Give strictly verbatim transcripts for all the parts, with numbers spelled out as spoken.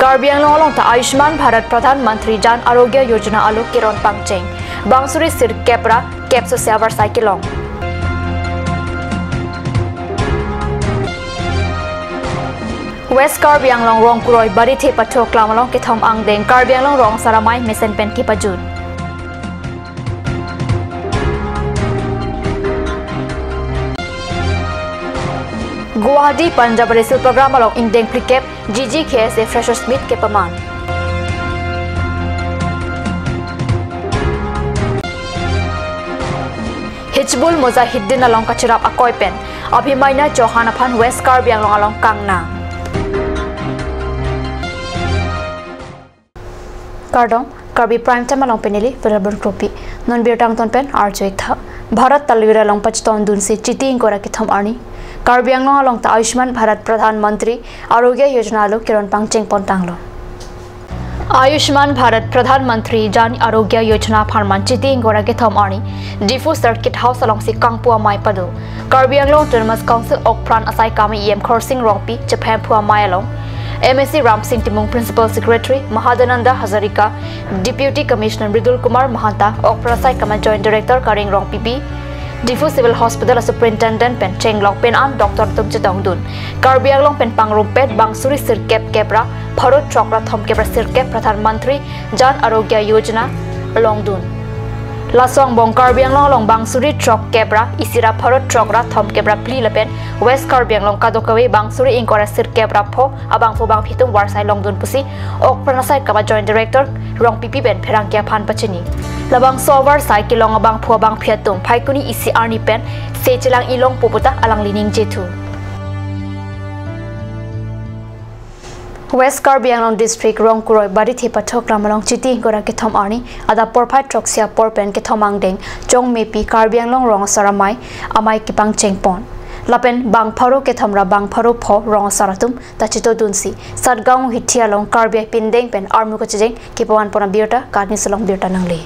Karbi Anglong along ta Ayushman Bharat Pradhan Mantri Jan Arogya Yojana alo keron pangcheng. Bang suri sirkep ra kep sose avarsai kelong. West Karbi Anglong Rongkuroi Barithe Pathu Aklam along kethom angdeng Karbi Anglong rong asar amei mesen pen kepajut. Guwahati Panjabari Silpagram along ingdeng phlikep G G K S A Freshers Meet kepaman. Hizbul Mujahideen along kacherap akoi pen Abhimanyu Chauhan aphan West Karbi Anglong along kangnang. Kardom, Karbi Prime Time along pen neli Venerable Kropi. Non birta angton pen arju-ik tha. Bharat talvir along pachetongdunsi Chiti ingkoi ra kethom arni Karbi Anglong along ta Ayushman Bharat Pradhan Mantri Arogya Yojana alo keron pangcheng pontanglo. Ayushman Bharat Pradhan Mantri Jan Arogya Yojana apharman Chiti ingkoi ra kethom arni Diphu Circuit House alongsi kangpu amei pado. Karbi Anglong Autonomous Council Okpran asai kami E M Khorsing Rongpi chephemphu amei along M A C Ramsing Timung, Principal Secretary Mahadananda Hazarika, Deputy Commissioner Mridul Kumar Mahanta, Okpran asai kami Joint Director Kareng Rongpipi, Diphu Civil Hospital a Superintendent pen chenglok pen an doctor atum chetongdun. Karbi Anglong pen pangrumpet bang suri sirkep kep ra pharo throk ra thomkep ra sirkep Pradhan Mantri Jan Arogya Yojana longdun. Laso angbong Karbi Anglong along bang suri throk kep ra isi ra pharo throk ra thomkep ra phli lapen West Karbi Anglong kadokave bang suri ingkoi ra sirkep ra pho abangphu bangphi atum varsai longdun pusi Okpran asai kami Joint Director Rongpipi pen pherangke aphan pachini. Labangso avarsai kelong abangphu abangphi atum Phaikuni isi arni pen se chelang-i longpo puta alangli ningjethu. West Karbi Anglong District Rongkuroi Barithe Pathu Aklam along Chiti ingkoi ra kethom arni adap porphai throksi apor pen kethom angdeng Chongmepi Karbi Anglong rong asar amei amei kepangcheng pon. Lapen bang pharo kethom ra bang pharo pho rong asar atum ta chetongdunsi Satgaon Hithi along Karbi apindeng pen armu kachejeng kepaman pon abirta Karbi News along birta nangle.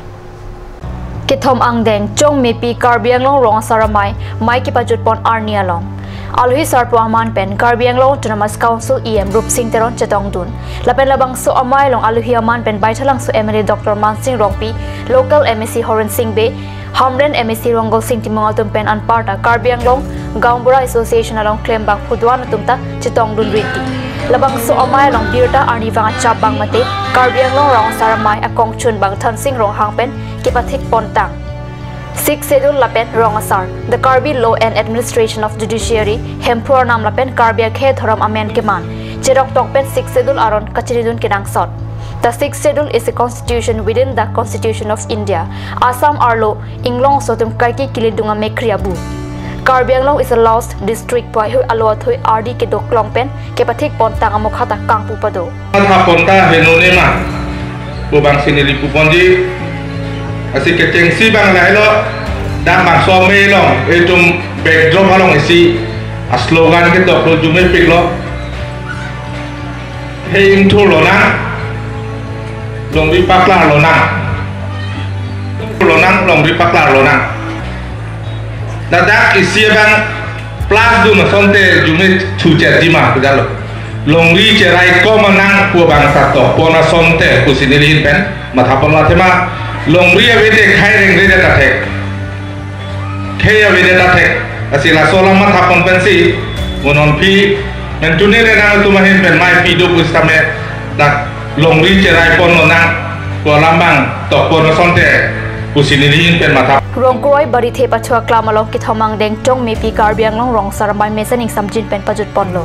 Kethom angdeng Chongmepi Karbi Anglong rong asar amei amei kepajut pon arni along alohi sarpo aman pen Karbi Anglong Autonomous Council E M Rupsing Teron chetongdun. Lapen labangso amei along alohi aman pen Baithalangso M L A Doctor Mansing Rongpi, local M A C Horensing Bey, Hamren M A C Rongkolsing Timung atum pen anparta Karbi Anglong Gaonbura Association along klembangphu do-an atum ta chetongdun riti. Labangso amei along birta arnivang achap abang mate Karbi Anglong rong asar amei akongchun abang Thansing Ronghang pen kepathik pontang. Sixth Schedule lapen rong asar, the Karbi Law and Administration of Judiciary, Hemphu arnam lapen Karbi akhei adhorom amen keman cheroktok pen Sixth Schedule aron kachinidun kenangsot. The Sixth Schedule is a constitution within the Constitution of India. Assam arlo inglong aso atum kaike kelidung amekri abu. Karbi Anglong is a lost district pu ahoi alo athui ardi kedoklong pen kepathik pontang amokha ta kangpu pado. Matha ponta henone ma pu bangsi neli puponji. Lasi kechengsi abang lahelo, dak bangso amei along itum backdrop along isi a slogan kedoklo, jumepiklo. Hei ingthur lonang, longri paklar lonang. Ingthur lonang, longri paklar lonang. Ladak isi abang plus dun asonte jume chuchet jima pujalo. Longri cherai kom anang pu abang satok pon asonte pusi neli ahin pen matha pon la thema. Longri avete khai rengre det athek. Khei avedet athek. Lasi laso alam matha pon pensi, mo non aphi mentune re nangtum ahin pen mei pi do pusitame dak longri cherai pon lonang pu alam abang tok pon asonte pusi neli ahin pen matha. Rongkuroi Barithe Pathu Aklam along kethom angdeng Chongmepi Karbi Anglong rong asar amei mesen ingsamjin pen pajut ponlo.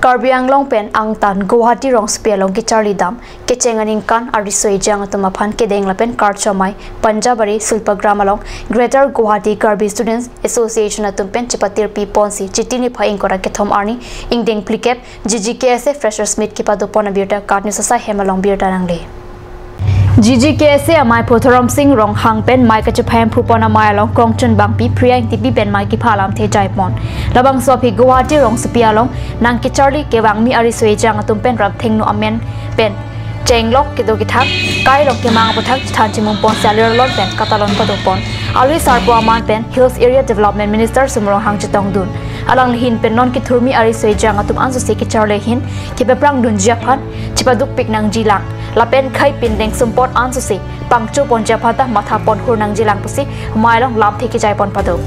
Karbi Anglong pen angtan Guwahati rongsopi along kecharli dam kecheng aningkan ariso ejang atum aphan kedeng lapen karcho amei Panjabari Silpagram along Greater Guwahati Karbi Students Association atum pen chepatirpi ponsi Chiti niphai ingkoi ra kethom arni ingdeng phlikep G G K S A Freshers Meet kepado pon abirta Karbi News asai hem along birta nangle. G G K S A amei Photoram Sing Ronghang pen mei kachephemphu pon amei along kongchun bangpi Priya Ingtipi pen mei kepha alamthe jai pon. Labangso aphi Guwahati rongsopi along nangkecharli kevangmi ariso ejang atum pen rat thengno amen pen chenglok kedo kethang kai along kemang aphuthak chethan chimung ponsi alir alon pen katalon pado pon. Alohi sarpo aman pen Hills Area Development Minister Sum Ronghang chetongdun. Alangli ahin pen non kethurmi ari soi jang atum ansose kecharli ahin kepaprang dunji aphan chepadukpik nangjilang. Lapen khei pindeng sumpot ansose pangcho ponji aphan ta matha ponhur nangjilang pusi amei along lamthe kejai pon pado.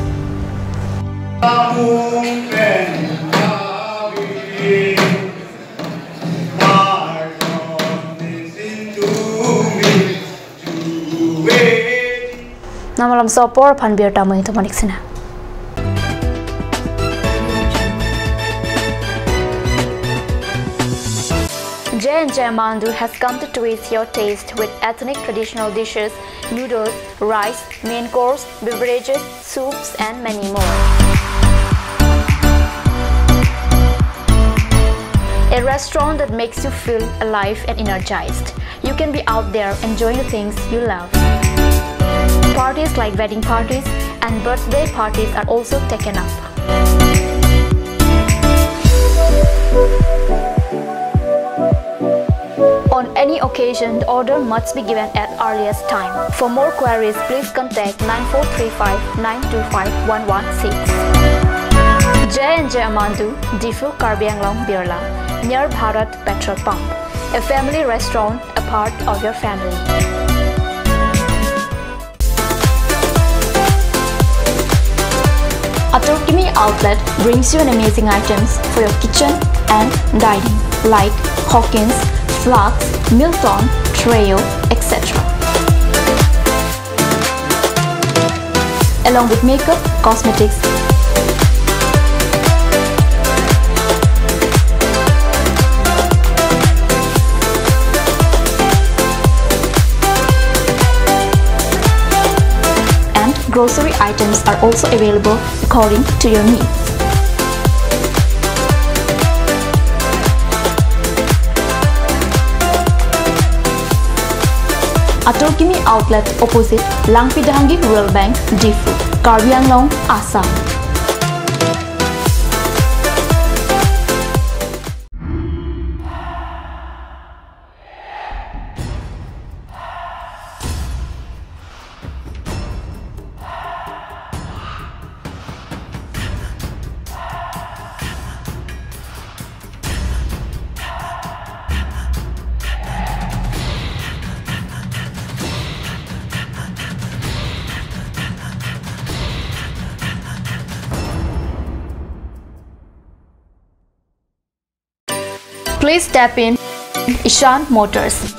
Namalam sopor aphan birta mo itu manik sina. J and J Mandu has come to twist your taste with ethnic traditional dishes, noodles, rice, main course, beverages, soups, and many more. A restaurant that makes you feel alive and energized. You can be out there enjoying the things you love. Parties like wedding parties and birthday parties are also taken up. On any occasion, the order must be given at earliest time. For more queries, please contact nine four three five nine two five one one six. J and J Mandu, Diphu, Karbi Anglong, Birla, near Bharat Petrol Pump. A family restaurant, a part of your family. Atur Kimi Outlet brings you an amazing items for your kitchen and dining, like Hawkins, flasks, Milton, Treo, et cetera. Along with makeup, cosmetics, and grocery items are also available according to your needs. Atur Kimi Outlet, opposite Langpi Dehangi Rural Bank, Diphu, Karbi Anglong, Assam. Please step in Ishan Motors,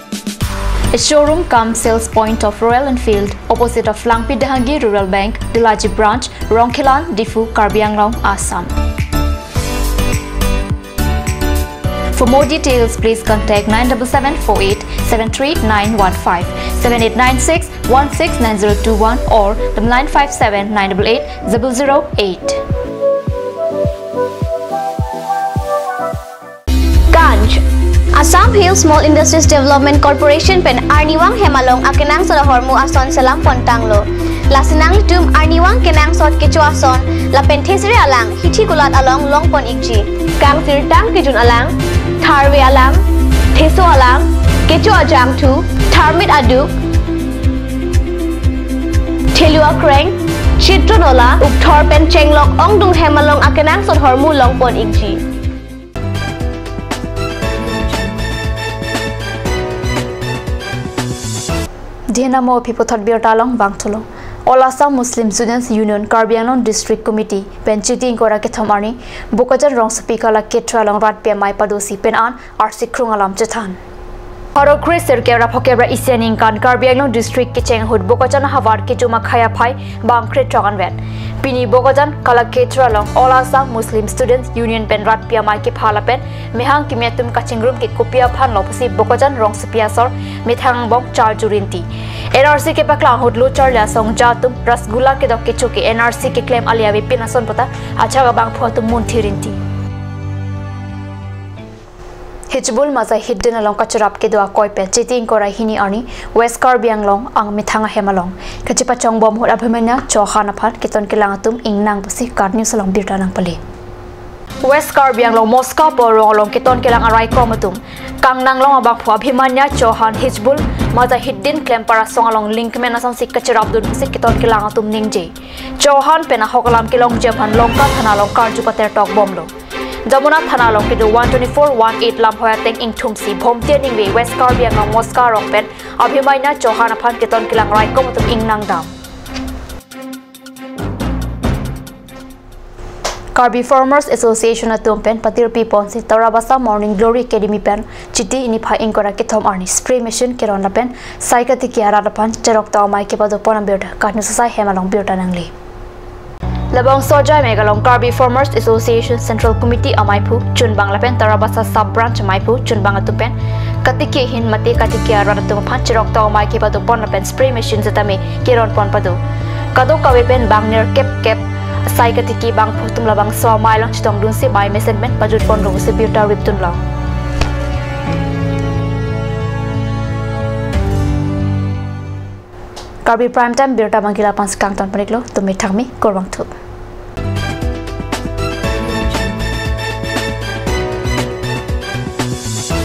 a showroom cum sales point of Royal Enfield, opposite of Langpi Dehangi Rural Bank, Delaji Branch, Rongkhelan, Diphu, Karbi Anglong, Assam. For more details, please contact nine double seven four eight seven three nine one five, seven eight nine six one six nine zero two one or the nine five seven nine double eight zero zero eight. Ganj. Assam Hill Small Industries Development Corporation pen arnivang hem along akenangsot ahormu ason selam pon tanglo. Lasi nanglitum arnivang kenangsot kecho ason lapen thesere alang hithi kulat along long pon ikji. Kangsirtang kejun alang, tharve alang, theso alang, kecho ajangthu, tharmit aduk, thelu akreng, chitro nola, ukthor pen chenglok ongdung hem along akenangsot ahormu long pon ikji. Dina mo pi puthot birta along vangthulo. All Assam Muslim Students Union Karbi Anglong District Committee pen Chiti ingkoi ra kethom arni Bokajan rongsopi Kalakshetra along rat pi amei padosi pen an arsi krung alam chethan. Pharo kre sirkep ra phokep ra isi aningkan Karbi Anglong District kecheng ahut Bokajan ahavar kejum akhei aphai bang krethrok anvet. Pini Bokajan Kalakshetra along All Assam Muslim Students Union pen rat pi amei kepha lapen mehang kimi atum kachingrum ke kopi aphan lo pusi Bokajan rongsopi asor methang angbong charju rinti. N R C kepaklang ahut lo charli asong ja atum rasgulla kedok kecho ke N R C keklem ale avepin ason puta achak abangphu atum munthi rinti. Hijbul Mujahideen along kacharap kedo akoi pen Chiti ingkoi ra hini arni West Karbi Anglong angmethang ahem along kachepachongbom ahut Abhimanya Chauhan aphan keton kelang atum ingnang pusi KAT News along birta nangpale. West Karbi Anglong Moska Porong along keton kelang araikom atum kangnanglong abangphu Abhimanya Chauhan, Hizbul Mujahideen Klempar asong along linkmen asonsi kacherapdun pusi keton kelang atum ningje. Chauhan pen ahok alam kelongji aphan Lanka thana along karju pater tokbomlo. Jamuna thana along kedo one twenty-four one eight lamhoi ateng ingthumsi Bhomte Ningve, West Karbi Anglong Moska Porong pen Abhimanya Chauhan aphan keton kelang raikom atum ingnangdam. Karbi Farmers Association atum pen patirpi ponsi Tarabasa Morning Glory Academy pen Chiti niphai ingkoi ra kethom arni spray machine keron lapen sai katiki arat aphan cheroktok amei kepadopon abirta Karbi News Asai hem along birta nangli. Labangso ajai mek along Karbi Farmers Association Central Committee ameiphu chunbang lapen Tarabasa Sub Branch ameiphu chunbang atum pen katiki ahin mate katiki arat atum aphan cheroktok amei kepadopon lapen spray machine setame keronpon pado. Kadokave pen bang nerkep kep sai katiki abangphu atum labangso amei along chetongdunsi amei mesen pen pajutponlo pusi birta ripdunlo. Karbi Prime Time birta abangke la-an pensi kangton pon-iklo, tumi thakmi, kurvangthu.